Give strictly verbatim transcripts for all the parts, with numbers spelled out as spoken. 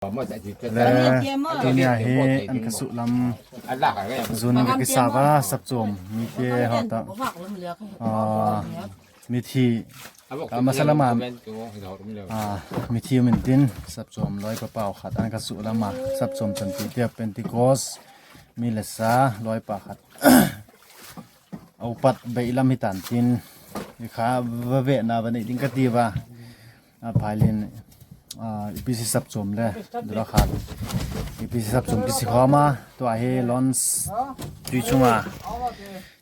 Le, tuni a hi an ka suh lam zun ka kisap a, sapcawm mite hawtah, ah, mithi, ah, masa lam a, ah, mithi um intin sapcawm lawipa pau khat an ka suh lam a, sapcawm tanpi tia Pentecost mi le sa lawipa khat a upat beih lam hi tantin, i kha va vehna va neih ding ka ti va. A phailin, a, E P C sapcawm le dula khat E P C sapcawm kisi khawm a, tua hi launch tui chunga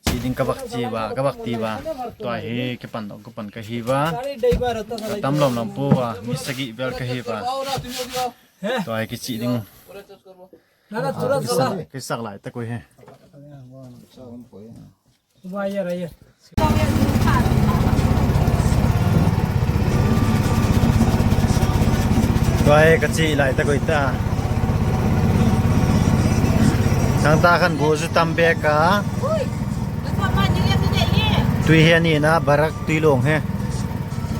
ci ding ka vak ci va, ka vak ti va. Tua hi kipan dong ka pan ka hi va. Ka tam lawmlawm pu va, mi sagih bel ka hi va. Tua hi kici ding. Kisak, kisak lai tak uh hi. Tua hi ka cih lai tak uh hi ta. Tangta khan gu zu tam bek a. Tui hi a ni na barak tui lawng hi.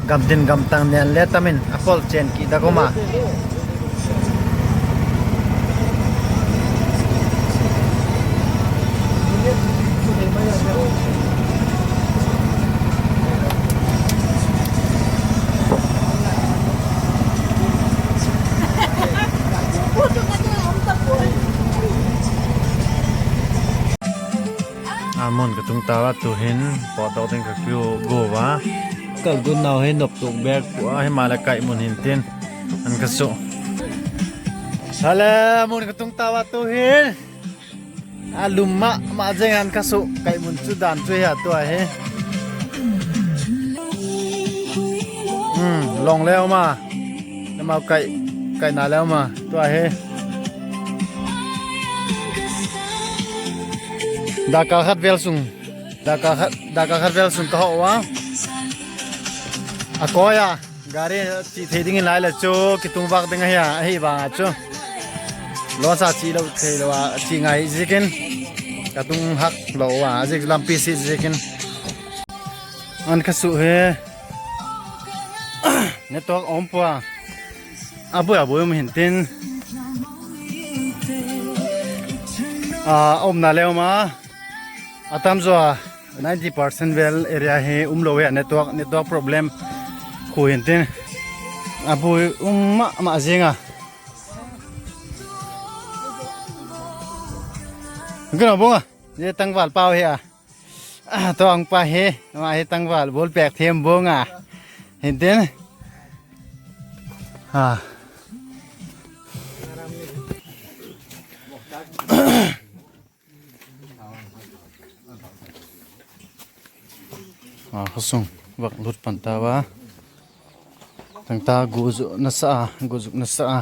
Gamtin gamtang nian le tamin a pawl cen kih dak om a. A mun ka tungta va, tuhin pawtdawk ding ka kiu go va. Kalgun nau hi nop tuk bek pua hi mah le kaih mun hin tin an ka suh. Hale mun ka tungta va, tuhin a lum mahmah zeng an ka suh. Kaih mun cu dan cu hi a tua hi. Hmm, lawng le om a. Amau kaih, kaihna le om a tua hi. Dakal khat vel sung, dakal khat, dakal khat vel sung ka hawh uh a, a kawi a gari cih thei dingin lai le cu kitung vak ding ahi a, ahi vang a cu lawnsa cih lo thei lo a cih ngai zikin ka tung hak lo uh a, a zik lampi si zikin. An ka suh hi. Network a om pua. A buai a buai um hin tin. A, a omna le om a. A tam zaw a ninety percent vel area hi um lo hi a, network, network problem khu hin tin. A buai um mahmah zing a. Kan a bong a. Ye tangval pau hi a. Ah, tawng pa hi, mah hi tangval bawl pek thiam bawng a. Hin tin. Ah. Ah, khawsung vak lut pan ta va. Tangta guzuk na sa a, guzuk na sa a.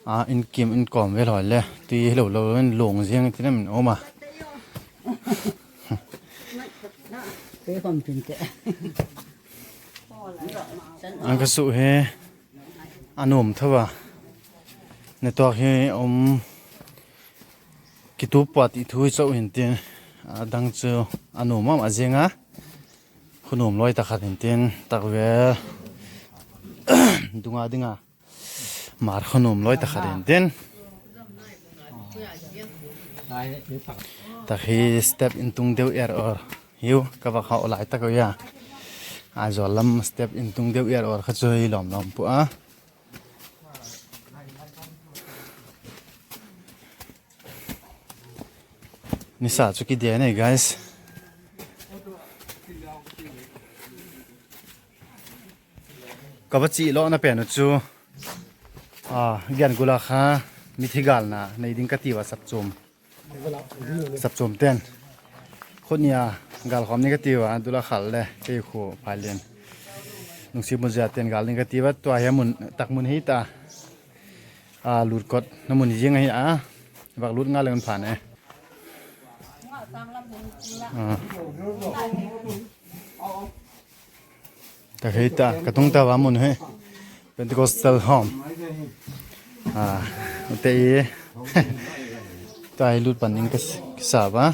A, inn kim inn kawm vel hawi le tui hi lo lo in lung ziang ti na min om a. An ka suh hi a nuam tho a. Network hi om kitup pua tih thu hi chauh hin tin a dang cu a nuam mahmah ziang a. Khunuam lawi takhat hin tin takvel dunga dinga. Mar khunuam lawi takhat in tin. Tak hi step in tung deuh er or hiu ka vak hawh lai tak uh ia. Aizawl lam step in tung deuh er or kha cu hi lawmlawm pua a. Nisa cu kidia nei guys. Ka va cih lawhna pen uh cu, ah, Giangul ah kha mithi galna nei ding ka ti uh a sapcawm. Sapcawm ten. Khut nia galkhawm ni ka ti uh a, Dula Khal le kei khu Phailian. Nungsi Muzia ten gal ding ka ti uh a, tua hi a mun, tak mun hi ta. Ah, lut kot na mun hi zing ahi a. Vak lut nga le un phan e. Ah. Ka hei ta, ka tung ta va mun he. Pentecostal home. Ah, ute i. Ta i lut pan ning ka s-, ka sa va.